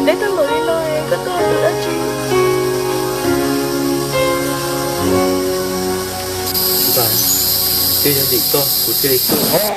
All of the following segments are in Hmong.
Neb tuaj mus li no, koj tuaj ua dab tsi? Npawg, twb yog vim koj kuv thiaj li tuaj.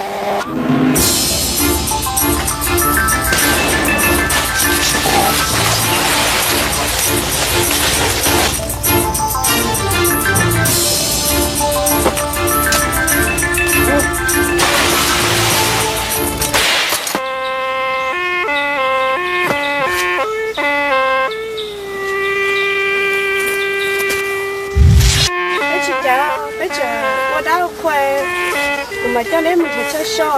Peb tsis cav, peb tseem ua dab ua qhua, kuv mam coj neb mus nrhiav chaw so.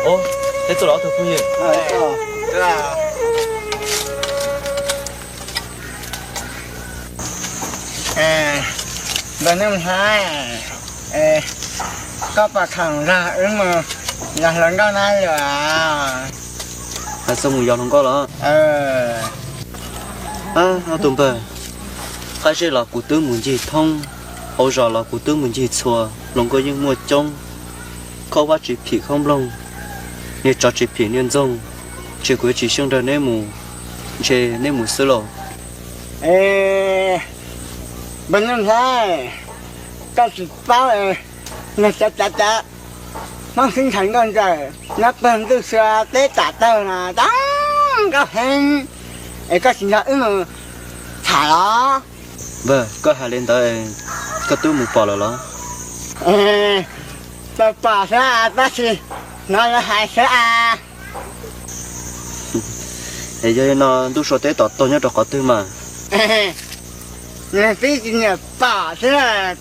Ov, peb tuaj los ob tug phooj ywg. Npawg Nuj Hlais, koj pom khoom nrog wb mus yos hluas nkauj na los? Hais txog mus yos hluas nkauj los? Ob tug npawg, qab zej los kuv twb mus ncig thoob, hauv zos los kuv twb mus ncig txhua, hluas nkauj yeej muaj coob. Khaub vab tsis phim khaub nplooj, niag tsov tsis phim niag ntxoog, ntshe kuv yuav tsis xyeej nrog neb mus, ntshe neb mus xwb lauj. Npawg Nuj Hlais, koj tsis paub, nag cav cav cav, Hmoob sib ntxhais nkauj ntxawm nyob pawg ntuj sua teb tom tawg no zoo nkauj heev, es koj tsis nrog wb mus tham los? Npawg, koj hais li ntawd, koj twb mus pom lawm los? Pom pom xwb tab sis hnov lawv hais xwb a. Es yog li no ntuj sua teb tom tawg nyob rau qhov twg mas? Nws twb tsis nyiam pom xwb,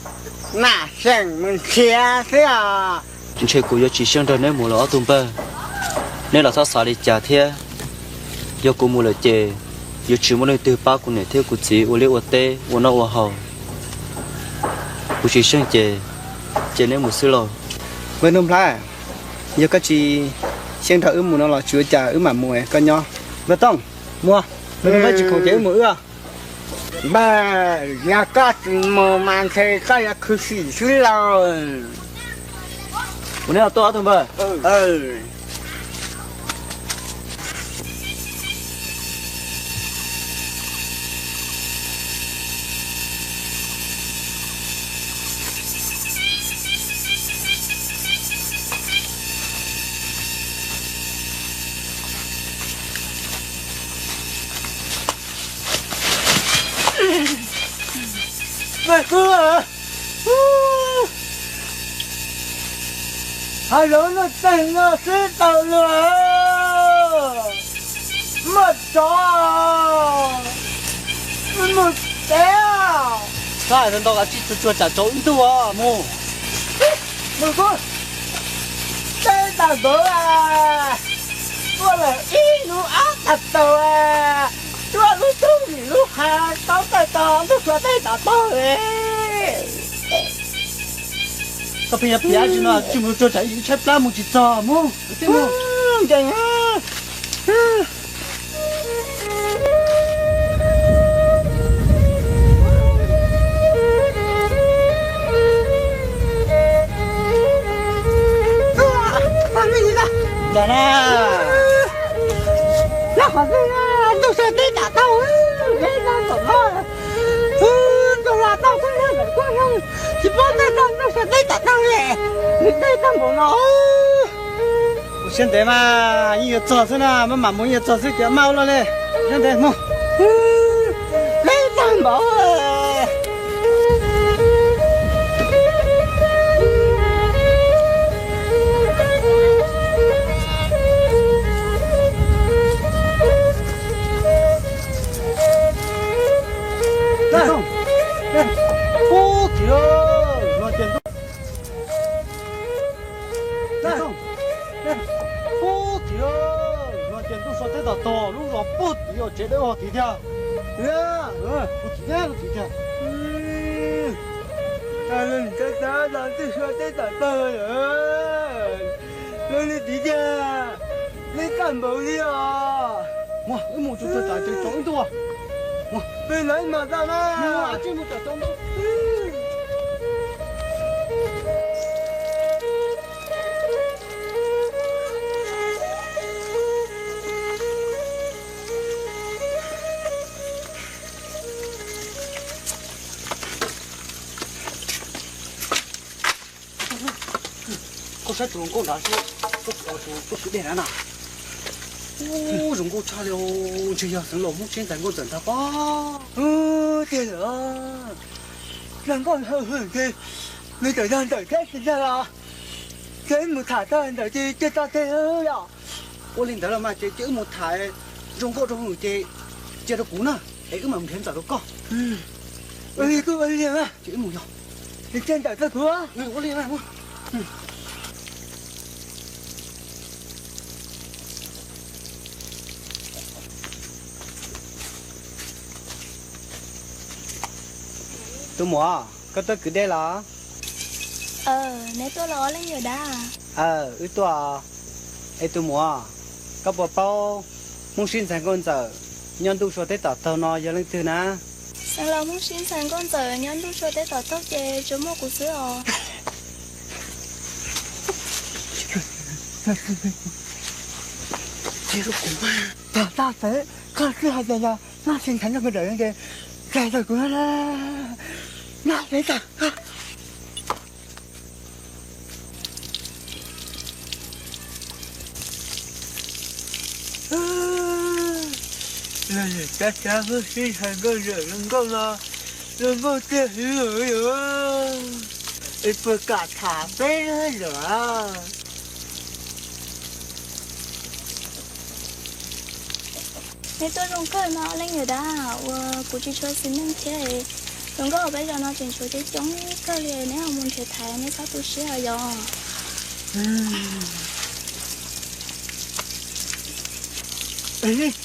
mam seem mus nrhiav xwb os. Ntshe kuv yuav tsis xyeej nrog neb mus los ob tug npawg. Neb los txhob xav li cas thiab. Yog kuv mus lawm ces yuav tsis muaj leej twg pab kuv niam thiab kuv txiv ua liaj ua teb ua noj ua haus. Kuv tsis xyeej ces cia neb mus xwb lauj. Npawg Nuj Nplhaib, yog koj tsis xyeej nrog wb mus no los tsis ua cas, wb mam mus, koj nyob. Npawg Tooj, mus, Npawg Nuj Nplhaib tsis khoom ces wb mus wb. Npawg, yog koj tsis mus mas ntshe koj yuav khwv xim xwb lauj. Kuv neb los tuaj ob tug npawg. Npawg Kub, hav zoov nuj txeeg no xwb tau luag, muaj tsov, mus teb. Xav hais ntau, kav tsij tsuag tsuag tsam tsaus wb ntuj os mus. Npawg Kub, teb tag npaum, tuaj lawm ib hnub ob tag tau, tuaj lub tub nim lub hav tau tawg tog ntuj sua teb tom tog. Koj pheej yuav piav tsi no, tsis mus tsuag tsam ib tshaib plab mus tsis txog mus. Nkees. Ntawm na, ntuj sua teb tom tog, teb tag npaum no, ntuj los tau kuj nyob ntawm kuj nyob, tsis paub teb tag ntuj sua teb tom tog li, nws teb tag npaum no. Ua siab ntev mas, yeej yuav txog xwb na, maj mam mus yeej yuav txog xwb ces maj ua luaj li. Siab ntev mus. Teb tag npaum. Ub, tim no ces ntuj, ub, tim no ces ntuj sua teb tom tog, lub zos puag tim, tsev dawb vog tid tiag. Puag tim, puag tim tiag. Ntuj sua teb tom tog, zoo li tid tiag, teb tag npaum li os. Mus, wb mus tsuag tsuag tsam tsaus wb ntuj. Mus, peb lawv mas tau na. Mus, wb mus tsam tsaus ntuj. Koj saib tus hluas nkauj nrad seb, koj, tus, koj kwv dej nrad na. Ub, zoo nkauj tshaj li, ntshe yog xeev laus Hmoob Sib Ntxhais Nkauj Ntxawm ntag pob. Tiag lawm, zoo nkauj hwj hwm ces nws txawm yog Ntxawm thiab tsis yog los, ces wb mus tham tau Ntxawm ces cia tso tseg yom. Ua li ntawd los mas ces cia wb mus tham zoo nkauj zoo hwm ces cia rau kuv na, es wb mam mus nrhiav Ntxawm rau koj. Ua li kuj ua li na. Ces wb mus yog. Ces cia Ntxawm tso kuv. Ua li na. Tus muam, koj tuaj kwv dej los? Neb tuaj los ob leeg yawm dab? Wb tuaj. Es tus muam, koj puas paub Hmoob Sib Ntxhais Nkauj Ntxawm nyob ntuj sua teb tom taug no yog leej twg na? Xeev laus Hmoob Sib Ntxhais Nkauj Ntxawm nyob ntuj sua teb tom taug ces tsuas muaj kuv xwb os. Tag txawm koj twb hais tias yog Hmoob Sib Ntxhais Nkauj Ntxawm ces tag txawm kuv na, Hmoob Sib Ntxhais. Cav cav muab sib ntshai nkauj, zoo nkauj no, zoo nkauj tiag hwv yom. Es puas kam tham peb lawm? Neb tuaj zoo kawg no leej yawm dab, uas kuv tsis tshua xis neej thiab. Zoo nkauj peb zos no tseem tshuav coob coob kawg li, neb ho mus nrhiav thaiv, neb txhob tu siab os yom.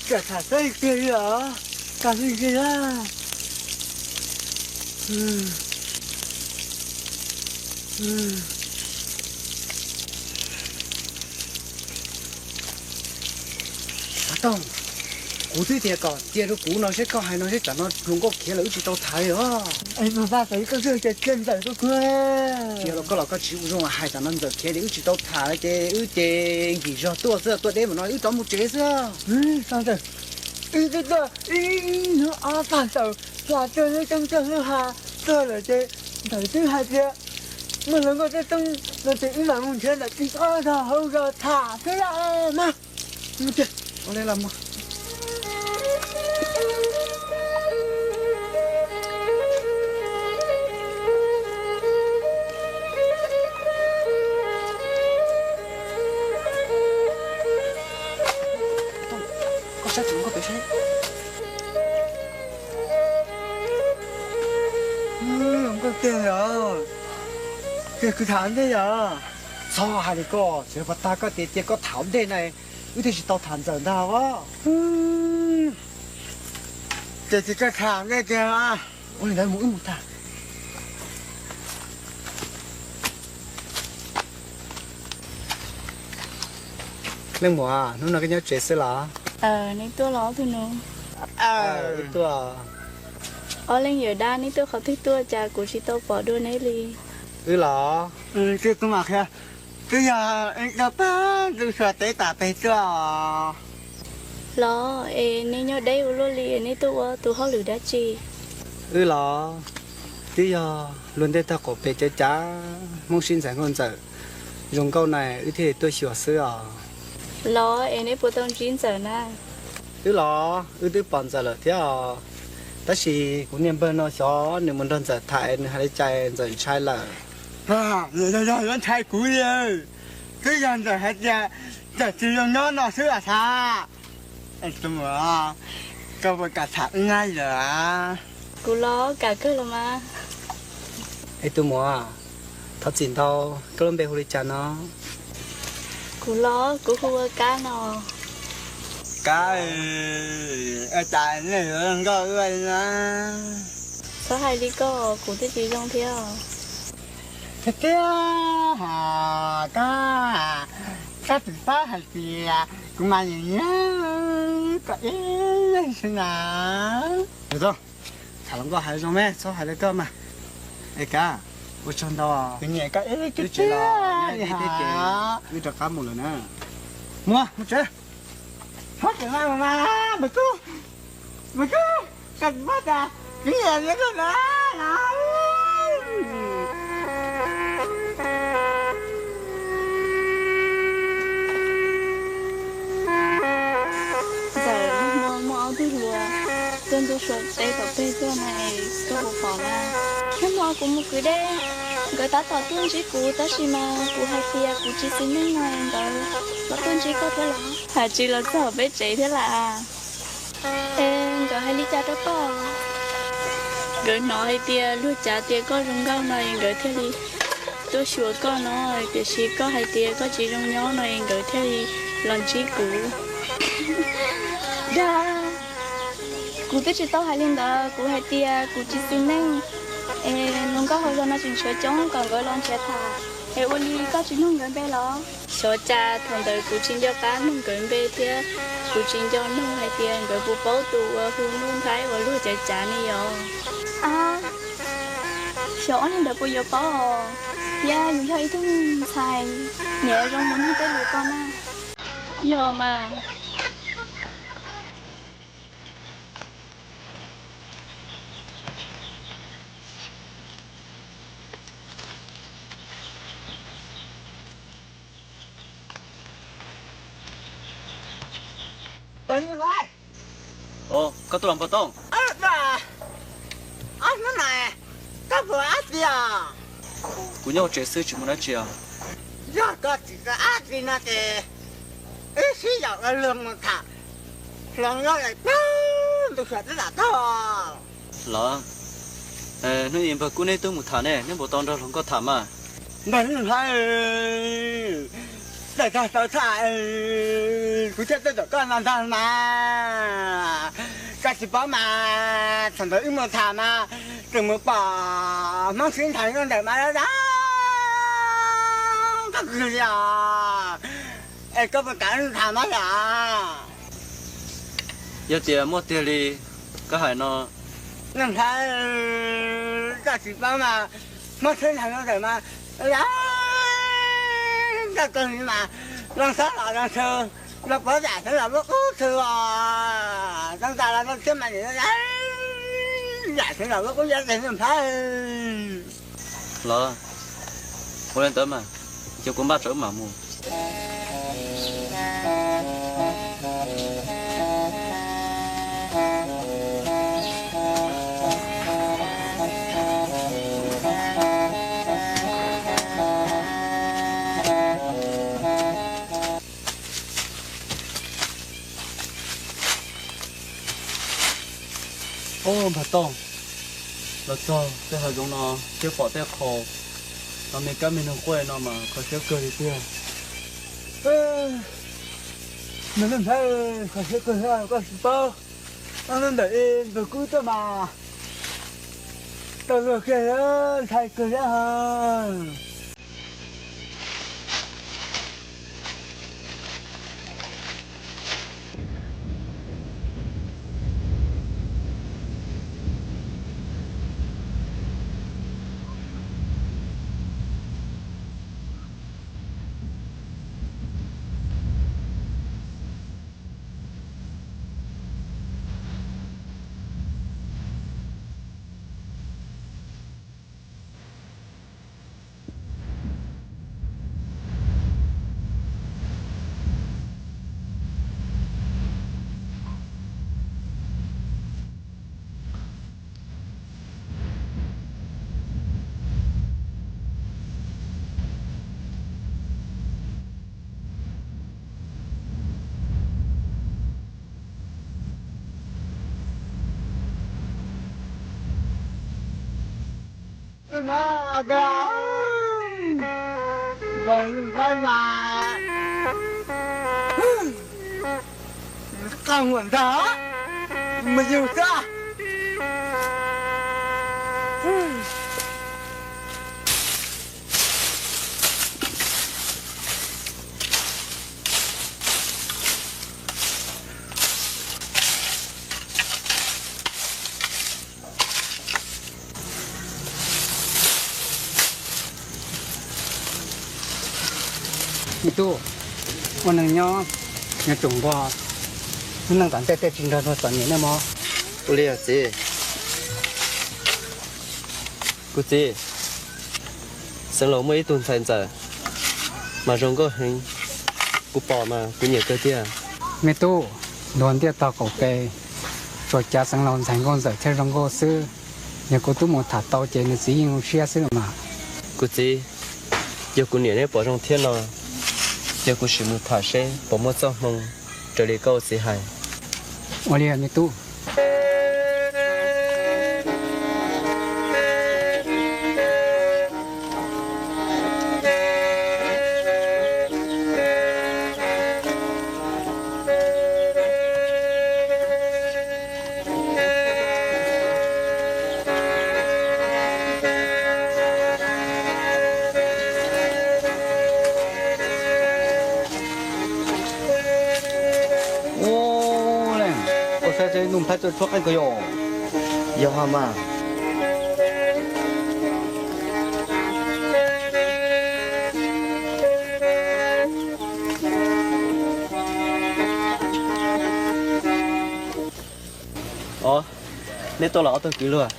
Kam tham peb tiag li os, kam li tiag. Xav Tooj, kuv twb tias kom cia rau kuv no seb, koj hais no seb, tsam no hluas nkauj khiav lawm wb tsis tau tham li os. Es mas Vaj Tawm, koj twb tias cia Ntxawm tuaj kawg. Tsis yog los koj los koj tsis ua zoo hais, tsam no Ntxawm khiav li wb tsis tau tham ces wb ces nkim zog tuaj xwb, tuaj deb npaum no wb rov mus tsev xwb. Ntxawm, wb twb tuaj ib hnub ob pag tawm hla tuaj lub rooj tuaj lub hav tuaj lawm ces Ntxawm twb hais tias muaj hluas nkauj tuaj toob no ces wb mam mus nrhiav Ntxawm tsis tau zog hauv zos tham xwb mas. Mus tiag, ua li los mus. Koj saib, koj pem saib. Nkauj tiag yom, ces kuv tham ntej yom. Txhob hais li koj, tsis yog pas tag koj tias cia koj tham ntej na, wb thiaj tsis tau tham Ntxawm ntag os. Ces tsis koj tham ntej tiag. Ua li ntawd mus wb mus tag. Leej muam, hnub no koj nyob tsev xwb los? Neb tuaj los ob tug nus. Wb tuaj. Ob leej yawm dab, neb tuaj qhov twg tuaj cas kuv tsis tau pom dua neb li? Wb los? Twb yog wb tuaj pab tus suav teb tom peg tuaj. Los es neb nyob deb ua luaj li, neb tuaj ua tus hauj lwm dab tsi? Wb los? Twb yog luag ntej tag qaum pem cav cav Hmoob sib ntxaiv nkauj ntxawm zoo nkauj na, wb thiaj li tuaj xyuas xwb os. Los es neb puas tau ntsib Ntxawm na? Wb los? Wb twb pom Ntxawm lawm thiab os. Tab sis kuv niag npawg no xyov nws mus nrog Ntxawm tham nws hais li cas Ntxawm ntshai lawm. Yog ntshai kuv li, twb yog Ntxawm hais tias Ntxawm tsis zoo nyob no xwb los xav. Koj puas kam tham wb na yom? Kuv los kam kawg los mas. Es tus muam, thov txim ntau, koj lub npe hu li cas no? Kuv los, kuv hu ua Kab no. Kab, cas nej yuav zoo nkauj ua li na? Txhob hais li koj, kuv twb tsis zoo thiab. Tiag tiag, Kab, koj tsis paub hais tias kuv mas nyiam nyiam koj ib leeg xwb na. Tham hluas nkauj hais zoo me, txhob hais li koj mas. Es Kab, ua tsaug ntau, kuv nyiam koj ib leeg tiag tiag li os. Wb rov qab mus lawm na. Mus, mus tsev. Txhob tseem na mas, Npawg Kub, Npawg Kub, koj tsis paub tias kuv nyiam koj na. Ntxawm, muaj, muaj ob tug hluas tuaj ntu suav teb tom peg tuaj na, koj puas pom na? Nag hmo kuv mus kwv dej, nkawd tab tom tuaj ntsib kuv, tab sis mas kuv hais tias kuv tsis xis neej no nkawd los tuaj ntsib koj thiab los? Hais tsis los txog peb tsev thiab lawm. Es nkawd hais li cas rau koj? Nkawd hnov hais tias luag cav tias koj zoo nkauj no es nkawd thiaj li tuaj xyuas koj no, tiam sis koj hais tias koj tsis zoo nyob no es nkawd thiaj li los ntsib kuv. Dag, kuv twb tsis tau hais li ntawd, kuv hais tias kuv tsis xis neej, es hluas nkauj hauv zos no tseem tshuav coob kom nkawd los nrhiav tham, es ua li koj tsis nug nkawd npe los? Xyov cas thaum ntawd kuv tsis nco qab nug nkawd npe thiab kuv tsis nco nug hais tias nkawd puas paub tus uas hu lub nplhaib uas luag cav cav ne yom. Xyov ob niag ntawd puas yuav paub os, thiab yus yog ib tug ntxhais, niam zoo mus nug tej lus ko na. Yog mas. Koj tuaj los Npawg Tooj? Ob hnub no koj puas dab tsi os? Kuv nyob hauv tsev xwb tsis mus dab tsi os. Yog koj tsis tau dab tsi no ces wb sib yaum ua luag mus tham hluas nkauj lawm pag ntu suav twb lam tag. Los, hnub ib Npawg Kub neb twb mus tham ne, neb puas tau nrog hluas nkauj tham mas? Npawg Nphaib, txawm txog tau tham kuv thiaj tuaj tom koj no ntag mas. Koj tsis paub mas, thaum ntawd wb mus tham mas tseem mus pom Hmoob sib nthwv nyob ntawm mas, koj kawg li os. Es koj puas kam tham mas yom? Yog tias muaj tiag li koj hais no. Nphaib, koj tsis paub mas, Hmoob sib nthwv nyob ntawm mas, koj kawg li mas, zoo xab los zoo xwb, los puav zam xeev los lub qub xwb os, zoo tas los zoo thiab mas, zam xeev los lub qub zam tes Nphaib. Los, ua li ntawd mas, ces kuv npaj tsam wb mam mus. Ob, Npawg Tooj, los txog tej hav zoov no thiab pom tej qhov no me kab me noog quaj no mas kho siab kawg li tiag. Npawg Nphaib, kho siab kawg thiab koj tsis paub. Ob hnub ntawm ib Npawg Kub tuaj mas tau luag kiag ntshai kawg thiab. Qaj muam ntag, mus yug xwb. Me tub, ua neeg nyob, nyob tsoom nquag, lub neej tom ntej tej tsis nrog luag txom nyem nej mog. Ua li os txiv. Kuv txiv, xeev laus muaj ib tug ntxhais ntxawm mas zoo nkauj heev, kuv pom mas kuv nyiam kawg tiag. Me tub, luag ntiaj tog qaum pes, tsuas cav xeev laus ntxhais nkauj ntxawm thiaj zoo nkauj xwb. Yog kuv twb mus tham tau ces nws txiv yeej zoo siab xwb los mas. Kuv txiv, yog kuv niam neb pom zoo thiab no, yog kuv sim mus tham seb puas muaj txoj hmoo raws li koj ua txiv hais. Ua li me tub. Ua li, ua saib seb Nuj Nplhaib tuaj tshuab qeej kawg yom. Yog mas. Os, neb tuaj los ob tug kwv luag?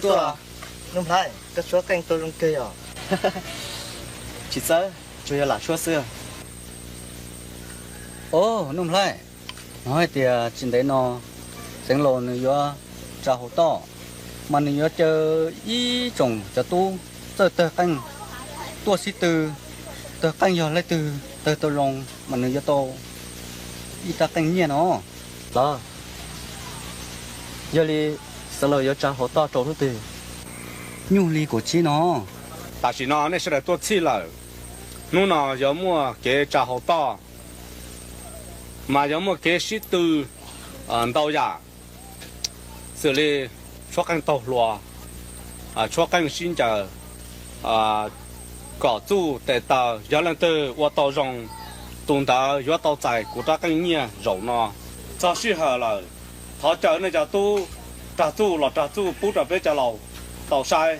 Tuaj. Nuj Nplhaib, koj tshuab qeej tau zoo kawg yom? Tsis txawb, tsuas yog lam tshuab xwb. Os, Nuj Nplhaib, hnov hais tias tsis ntev no Xeev Laus nws yuav tsa hauv toj, mas nws yuav caw ib tsoom cov tub txawj tawg qeej tuaj sib tw, tawg qeej yog leej twg tawg tau zoo mas nws yuav tau ib rab qeej nyiaj no. Los, yog li Xeev Laus yuav tsa hauv toj rau hnub twg? Nyuj hli kaum tsib no. Tam sim no nej sawv daws tuaj txhij lawm, hnub no yuav muaj kev tsa hauv toj, mas yuav muaj kev sib tw ntau yam, xws li tshuab qeej taug hluas, tshuab qeej sib ncaws, kom txuj tes taw, yog leej twg ua tau zoo, tus ntawd yuav tau txais kuv rab qeej nyiaj zaum no. Txog sij hawm lawm, thov caw nej cov tub rag txuj los rag txuj pub rau peb cov laus tau saib.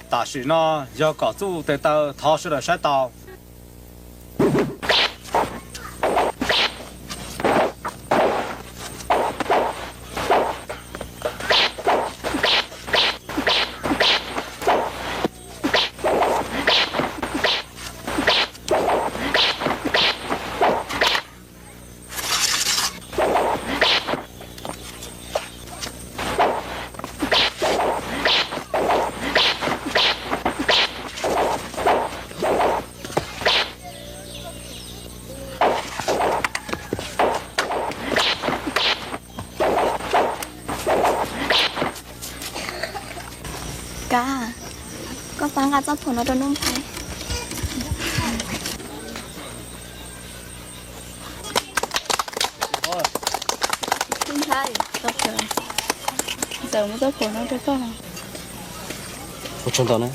Tam sim no yog kom txuj tes taw, thov sawv daws saib tau. Kav, koj pab nqa txoj phuam no rau Nuj Nplhaib. Nuj Nplhaib, txawm muab txoj phuam no rau koj. Ua tsaug ntau na.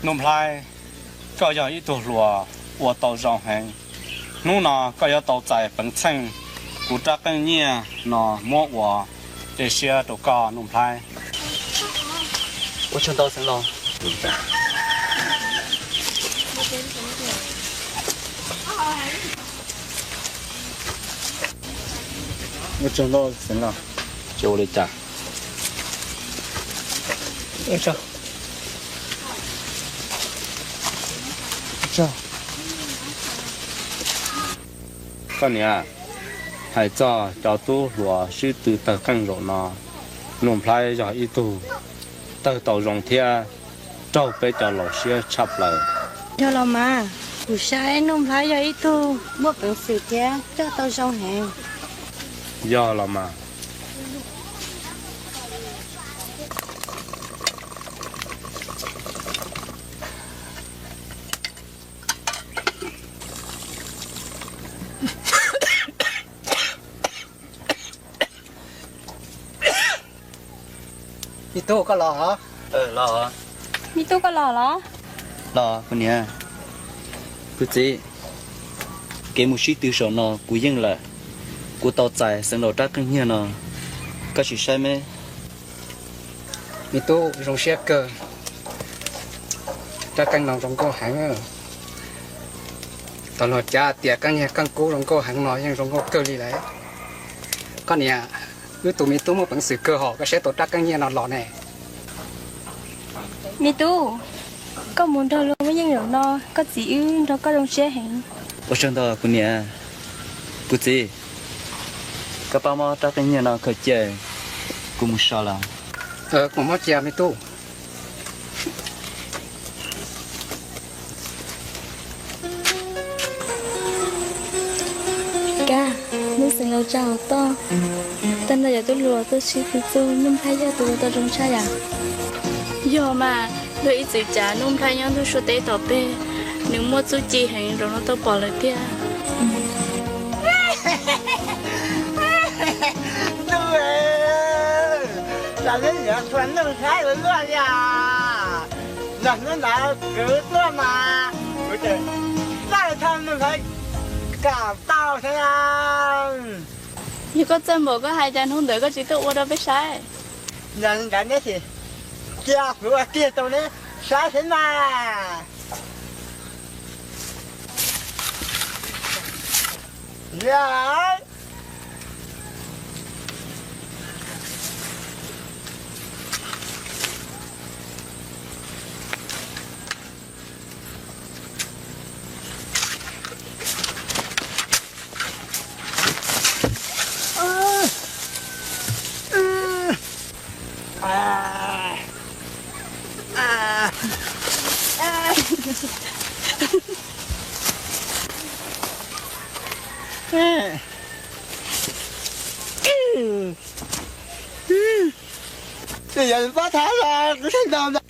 Nuj Nplhaib, koj yog ib tug hluas ua tau zoo heev. Hnub no koj yuav tau txais peev txheej kuv rab qeej nyiaj no muab ua tej siab rau koj Nuj Nplhaib. Ua tsaug ntau Xeev Laus. Ua tsaug ntau Xeev Laus. Tsis ua li cas. Koj niam, hais txog cov tub hluas sib tw tawg qeej zaum no, Nuj Nplhaib yog ib tug tawg tau zoo thiab raug peb cov laus siab tshaj plaws. Yog los mas, kuv saib Nuj Nplhaib yog ib tug muaj peev xwm thiab coj tau zoo heev. Yog los mas. Me tub, koj los? Me tub, koj los los? Los kuv niam. Kuv txiv, kev mus sib tw zaum no kuv yeej lawm. Kuv tau txais Xeev Laus rab qeej nyiaj no, koj sim saib me. Me tub, zoo siab kawg. Rab qeej no zoo nkauj heev. Tau los cav tias qeej nyiaj qeej kub zoo nkauj heev no yeej zoo nkauj kawg li lawm. Koj niam, wb tus me tub muaj peev xwm kawg hos, koj saib tau rab qeej nyiaj no los ne. Me tub, koj mus nrog luag muaj yeej zaum no, koj txiv wb nrog koj zoo siab heev. Ua tsaug ntau kuv niam. Kuv txiv, koj pab muab rab qeej nyiaj no khaws cia, kuv mus so lawm. Kuv muab cia me tub. Kab, hnub Xeev Laus tsa hauv toj, tag nrho cov tub hluas tuaj sib tw txug Nuj Nplhaib yog tus ua tau zoo tshaj yam. Yog mas, luag ib txwm cav Nuj Nplhaib nyob ntuj suab teb tom peg, nws muaj txuj ci heev, zaum no tau pom lawm tiag. Ntuj, cas neb yuav txhua Nuj Nplhaib ua luaj li os. Nag hnub ntawd kuv tuaj mas kuv tseem txawj thaij Nuj Nplhaib kom tau thiab. Yog koj txawj npaum koj hais cas hnub ntawd koj tsis tuaj ua rau peb saib? Yog li ntawd neb cia kuv ua kiag rau neb saib thiab mas. Yog pab thab los kuv thiaj ntaus ntawd.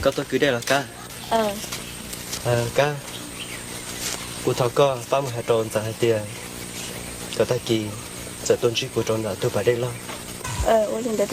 Koj tuaj kwv dej los Kab? Kab, kuv thov koj pab mus hais rau Ntxawm hais tias kom tag kis txawm tuaj ntsib kuv rau ntawm tus pas dej loj. Ua li ntawd